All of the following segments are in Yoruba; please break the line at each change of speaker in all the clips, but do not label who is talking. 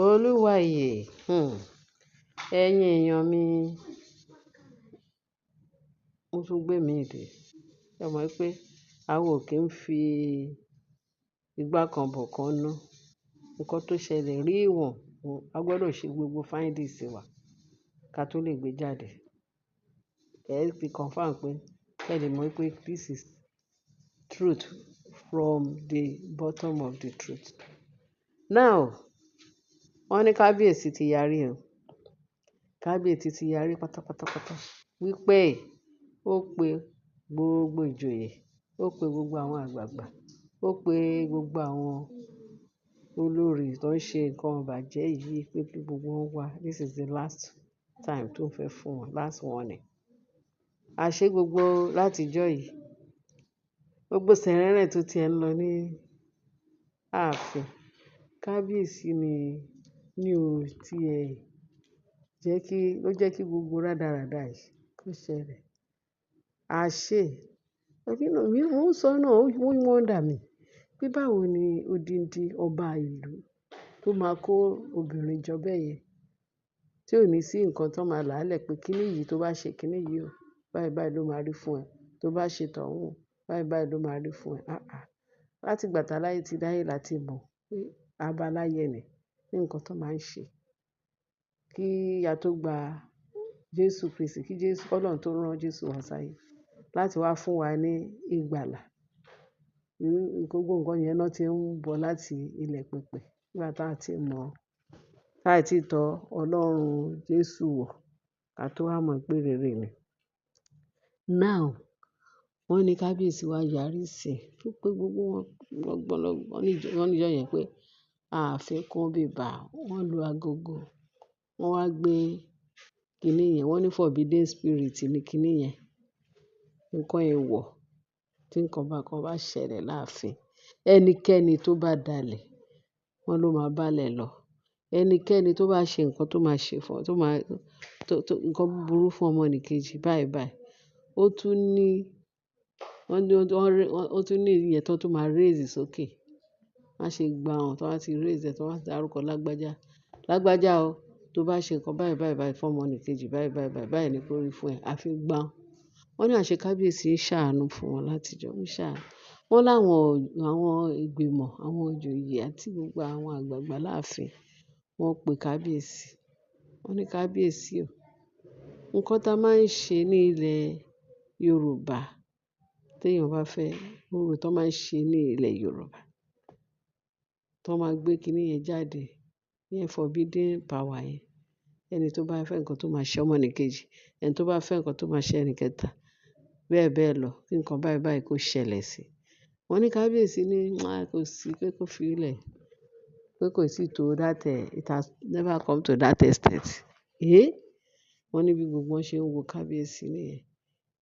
Olúwaìyè, ẹ̀yin èèyàn mi, mo tún gbé mi dé. Ẹ mọ̀ pé àwa ò kí ń fi igbá kan bọ̀ kan ná. Ǹkan tó ṣẹlẹ̀ rí ìwọ̀n, a gbọdọ̀ ṣe gbogbo findings wa ká tó lè gbé jáde. Ẹ fi confirm pé ẹ lè mọ̀ pé this is truth from the bottom of the truth. Now, wọ́n ní kábíyèsí ti yarí o. Kábíyèsí ti yarí pátápátápátá wípé ó pe gbogbo ìjòyè, ó pe gbogbo àwọn àgbààgbà, ó pe gbogbo àwọn olórí tó ń ṣe nǹkan ìbàjẹ́ yìí pé kí gbogbo wọn wá. This is the last time tó ń fẹ́ fún wọn, last warning. Àṣé gbogbo láti ìjọ yìí, gbogbo sẹ̀rẹ̀rẹ̀ tó ti ẹ ń lọ ní ààfin, kábíyèsí ni ò tí ẹ jẹ́ kí ó jẹ́ kí gbogbo rádaràda yìí kó ṣẹlẹ̀. Àṣé, èmi mò ń sọ náà, ó ń wonder mi pé báwo ni odindi ọba ìlú tó máa kó obìnrin jọ bẹ́ẹ̀ yẹn, tí ò ní sí nǹkan tó máa là lẹ̀ pé kíni yìí tó bá ṣe kíni yìí o, báyìí báyìí ló máa rí fún ẹ. Tó bá ṣe tọ̀ún, báyìí báyìí ló máa rí fún ẹ. Àà, láti ìgbà tá láyé ti dáyé la ti mọ̀ pé abaláyé ni nǹkan tó máa ń ṣe. Kí a tó gba Jésù Kristi, kí Jésù, Ọlọ́run tó rán Jésù wá sáyé láti wá fún wa ní ìgbàlà. Gbogbo nǹkan yẹn náà tí ń bọ̀ láti ilẹ̀ pẹpẹ nígbà tá a ti mọ̀, tá a ti tọ Ọlọ́run Jésù wọ̀ ká tó wá mọ̀ pé rere ni. Now, wọ́n ní kábíyèsí wá yarí sí i pé gbogbo wọn gbọ́n wọ́n ní ìjọ yẹn pé ààfin kún bíbà, wọ́n lu agogo, wọ́n wá gbé kiní yẹn, wọ́n ní forbidden spirit ní kiní yẹn. Nǹkan èèwọ̀ tí nǹkan bá kan bá ṣẹlẹ̀ láàfin, ẹnikẹ́ni tó bá dalẹ̀, wọ́n ló máa bá lẹ̀ lọ. Ẹnikẹ́ni tó bá ṣe nǹkan tó máa ṣe fún, tó máa, tó, tó, nǹkan búburú fún ọmọnìkejì báyìí báyìí, ó tún ní, wọ́n ní, ó tún ní ìyẹn tó tún máa raise sókè. Wọ́n á ṣe gba wọn, tí wọ́n bá ti raise ẹ, tí wọ́n bá dárúkọ lágbájá. Lágbájá o, tó bá ṣe nǹkan báyìí báyìí báyìí fún ọmọnìkejì báyìí báyìí báyìí báyìí ni kó rí fún ẹ. A fi gbá wọn. Wọ́n ní àṣẹ kábíyèsí ń ṣàánú fún wọn láti jọ ń ṣàánú. Wọ́n láwọn, àwọn ìgbìmọ̀, àwọn ìjòyè àti gbogbo àwọn àgbààgbà láàfin, wọ́n pe kábíyèsí. Wọ́n ní kábíyèsí o, nǹkan tá a máa ń ṣe ní ilẹ̀ Yorùbá tí èèyàn bá fẹ́, orò tó máa ń ṣe ní ilẹ̀ Yorùbá, tó máa gbé kiní yẹn jáde, ìyẹn forbidden power yẹn. Ẹni tó bá fẹ́ nǹkan tó máa ṣe ọmọnìkejì, ẹni tó bá fẹ́ nǹkan tó máa ṣe ẹni kẹta, bẹ́ẹ̀ bẹ́ẹ̀ lọ, kí nǹkan báyìí báyìí kó ṣẹlẹ̀ sí i. Wọ́n ní kábíyèsí ní kò sí pé kó fi í lẹ̀, pé kò sì tó that, it has never come to that extent. Eh! Wọ́n ní bí gbogbo wọn ṣe ń wo kábíyèsí nìyẹn.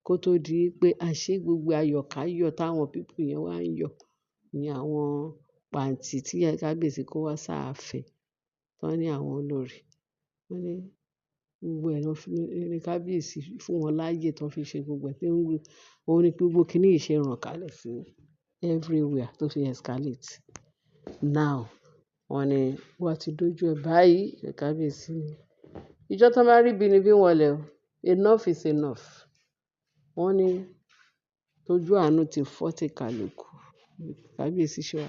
Kó tó di pé àṣé gbogbo ayọ̀káyọ̀ táwọn people yẹn wá ń yọ̀ ní àwọn pàǹtí tí kábíyèsí kó wá sáàfin, tó ní àwọn olórí. Wọ́n ní gbogbo ẹ̀ ló fi ní kábíyèsí fún wọn láyè tó fi ṣe gbogbo ẹ̀ tí ń wí. Ó ní gbogbo kiní yìí ṣe ràn kálẹ̀ sí everywhere tó fi escalate. Now, wọ́n ní wọ́n ti dojú ẹ báyìí, kábíyèsí ni. Ìjọ tó bá rí bí ni bí wọlé o. Enough is enough. Wọ́n ní tójú àánú ti fọ́ tí kálùkù. Kábíyèsí ṣe wá,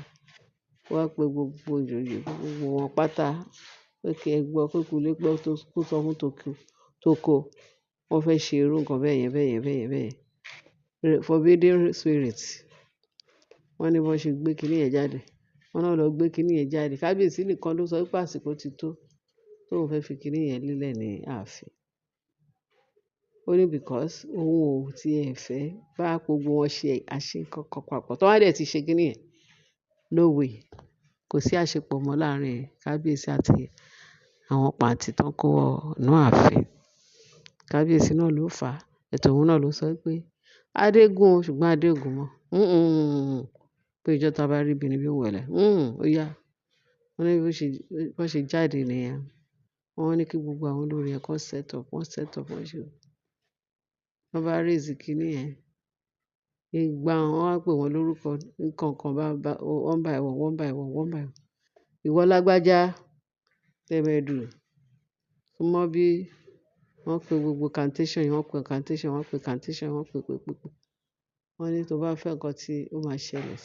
wá pe gbogbo ìjòyè, gbogbo wọn pátá pé kí ẹ gbọ́, pé kú ilé gbọ́ tó kó sọ fún tòkù, tóko. Wọ́n fẹ́ ṣe irú nǹkan bẹ́ẹ̀ yẹn, bẹ́ẹ̀ yẹn, bẹ́ẹ̀ yẹn, bẹ́ẹ̀ yẹn. Forbidden spirit. Wọ́n ní bí wọ́n ṣe gbé kiní yẹn jáde. Wọ́n náà lọ gbé kiní yẹn jáde. Kábíyèsí nìkan ló sọ wípé àsìkò ti tó tó òun fẹ́ fi kiní yẹn lélẹ̀ ní ààfin. Ó ní because òun ò tí ẹ fẹ́ bá gbogbo wọn ṣe àṣe nǹkan papọ̀. Tí wọ́n bá dẹ̀ ti ṣe kiní yẹn, no way. Kò sí àṣepọ̀ mọ́ láàárín kábíyèsí àti àwọn pàǹtí tó ń kó wọ inú ààfin. Kábíyèsí náà ló fà á. Ètò òun náà ló sọ pé adé gùn o, ṣùgbọ́n adé ò gùn mọ́. Pé ìjọ tá bá rí bí ni bí wọlé. Ó yá. Wọ́n ní bí wọ́n ṣe jáde nìyẹn. Wọ́n ní kí gbogbo àwọn olórí ẹ kan set up, wọ́n set up, wọ́n ṣe. Wọ́n bá raise kiní yẹn. Ìgbà wọ́n wá pè wọ́n lórúkọ nǹkan kan bá, bá, one by one, one by one, one by one. Ìwọ lágbájá, Tẹ̀mẹ́dù, súnmọ́ bí wọ́n pe gbogbo incantation yẹn, wọ́n pe incantation, wọ́n pe incantation, wọ́n pe pe pe pe. Wọ́n ní tó bá fẹ́ nǹkan tí ó máa ṣẹlẹ̀,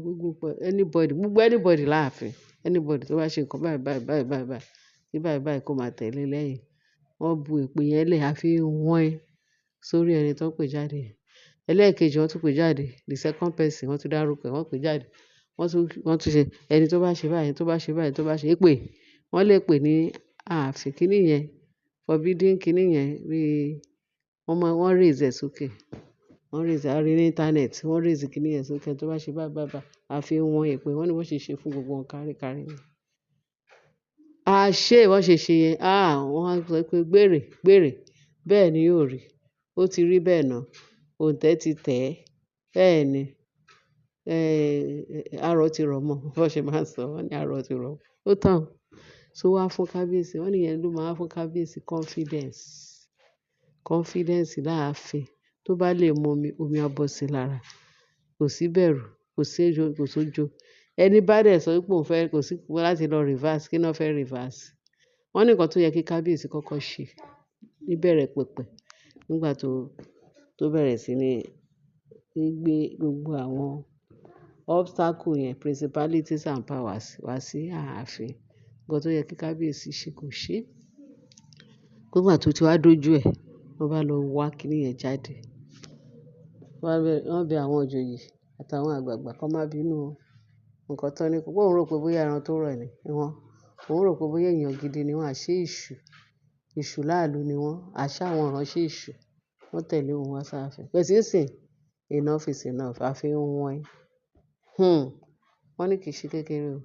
gbogbo anybody, gbogbo anybody láàfin, anybody tó bá ṣe nǹkan báyìí, báyìí, báyìí, báyìí, báyìí, kí báyìí, báyìí kó máa tẹ̀lé lẹ́yìn. Wọ́n bu èpè yẹn lẹ̀, a fi ń wọ́n sórí ẹni tó ń pè jáde. Ẹlẹ́ẹ̀kejì wọ́n tún pè jáde, the second person wọ́n tún dárúkọ ẹ̀, wọ́n pè jáde. Wọ́n tún ṣe ẹni tó bá ṣe báyìí, tó bá ṣe báyìí, tó bá ṣe èpè. Wọ́n lè pè ní ààfin kíní yẹn, forbidden kíní yẹn bí wọ́n máa, wọ́n raise ẹ̀ sókè. Wọ́n raise, a rí ní internet, wọ́n raise kíní yẹn sókè. Tó bá ṣe báyìí, báyìí, báyìí, a fi ń wọ́n èpè. Wọ́n ní wọ́n ṣe ṣe fún gbogbo wọn káríkárí ni. Àṣé wọ́n ṣe ṣe yẹn. Ah! Wọ́n á sọ pé gbére, gbére. Bẹ́ẹ̀ ni yóò rí. Ó ti rí bẹ́ẹ̀ náà. Òǹtẹ̀ ti tẹ̀ ẹ́. Bẹ́ẹ̀ ni. Arọ ti rọ̀ mọ́. Bí wọ́n ṣe máa ń sọ, wọ́n ní arọ ti rọ̀. Ó tán. So wá fún kábíyèsí. Wọ́n ní ìyẹn ló máa ń fún kábíyèsí confidence. Confidence láàfin. Tó bá lè mu omi, omi á bọ́ sí lára. Kò sí bẹ̀rù, kò sí ojo, kò sójo. Ẹni bá dẹ̀ sọ wípé òun fẹ́, kò sí láti lọ reverse. Kí ni wọ́n fẹ́ reverse? Wọ́n ní nǹkan tó yẹ kí kábíyèsí kọ́kọ́ ṣe níbẹ̀rẹ̀ pẹ̀pẹ̀ nígbà tó bẹ̀rẹ̀ sí ní gbé gbogbo àwọn obstacle yẹn, principalities and powers wá sí ààfin. Ǹkan tó yẹ kí kábíyèsí ṣe kò ṣe. Nígbà tó ti wá dójú ẹ, wọ́n bá lọ wá kíní yẹn jáde. Wọ́n bẹ àwọn ìjòyè àtàwọn àgbàgbà kó má bínú o. Ǹkan tó ní, pé òun rò pé bóyá ẹran tó rọ̀ ni wọ́n. Òun rò pé bóyá èèyàn gidi ni wọ́n, àṣé èṣù, èṣù láàlú ni wọ́n, àṣé àwọn ìránṣẹ́ èṣù. Wọ́n tẹ̀lé òun wá sáàfin. But nísìnyí, enough is enough. A fi ń wọ́n ẹ. Wọ́n ní kì í ṣe kékeré o.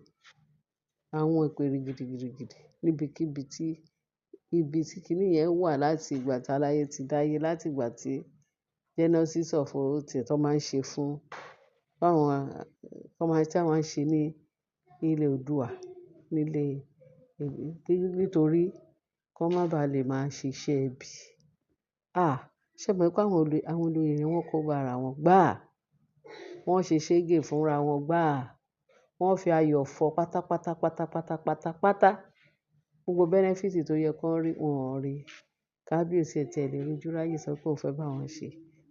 Àwọn èpè gidigidigidi níbikíbi tí ibi tí kíní yẹn wà láti ìgbà tí aláyé ti dáyé, láti ìgbà tí genesis of all things tó máa ń ṣe fún àwọn tó máa tí àwọn ń ṣe ní ilẹ̀ Oòduà nílé nítorí kó má ba lè máa ṣiṣẹ́ ibi. Ah! Ṣé ẹ mọ̀ pé àwọn olóyè yẹn wọ́n kó bá ara wọn gbá. Wọ́n ṣe ṣége fúnra wọn gbá. Wọ́n fi ayọ̀ fọ́ pátápátá, pátápátá, pátápátá. Gbogbo benefit tó yẹ kó rí, wọ́n ò rí. Kábíyèsí ẹ tiẹ̀ lè rojú ráyè sọ pé òun fẹ́ bá wọn ṣe,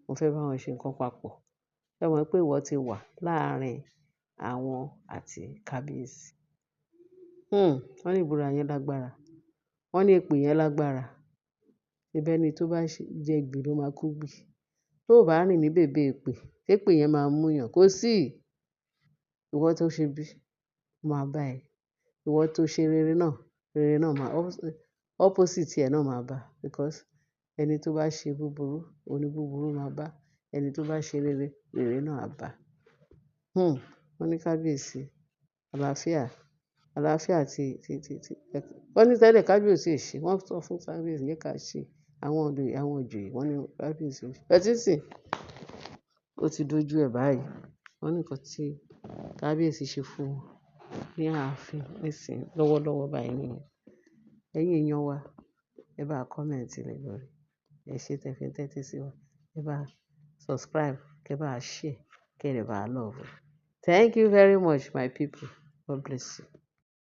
òun fẹ́ bá wọn ṣe nǹkan papọ̀. Ṣé ẹ mọ̀ pé ìwọ ti wà láàárín àwọn àti kábíyèsí? Wọ́n ní ìbúra yẹn lágbára. Wọ́n ní èpè yẹn lágbára. Ṣebí ẹni tó bá jẹ gbì ló máa kú gbì. Tó bá rìn ní bèbè èpè, èpè yẹn máa mú yàn. Kò sí. Ìwọ tó ṣe bí, máa bá ẹ. Ìwọ tó ṣe rere náà, rere náà máa, opposite ẹ náà máa bá. Because ẹni tó bá ṣe búburú, oní búburú máa bá. Ẹni tó bá ṣe rere, rere náà á bá. Wọ́n ní kábíyèsí, àlàáfíà, àlàáfíà ti, ti, ti, ti. Wọ́n ní tẹ́lẹ̀ kábíyèsí ò ṣe. Wọ́n sọ fún kábíyèsí yẹ ká ṣe àwọn olóyè, àwọn ìjòyè. Wọ́n ní kábíyèsí ò ṣe. But nísìnyí, ó ti dojú ẹ báyìí. Wọ́n ní nǹkan tí kábíyèsí ṣe fún wọn ní ààfin nísìnyí lọ́wọ́lọ́wọ́ báyìí nìyẹn. Ẹ̀yin èèyàn wa, ẹ bá comment lé lórí. Ẹ ṣé tẹ fi ń tẹ́tí sí wa. Ẹ bá subscribe, kẹ bá share, kẹ dẹ̀ bá love. Thank you very much, my people. God bless you.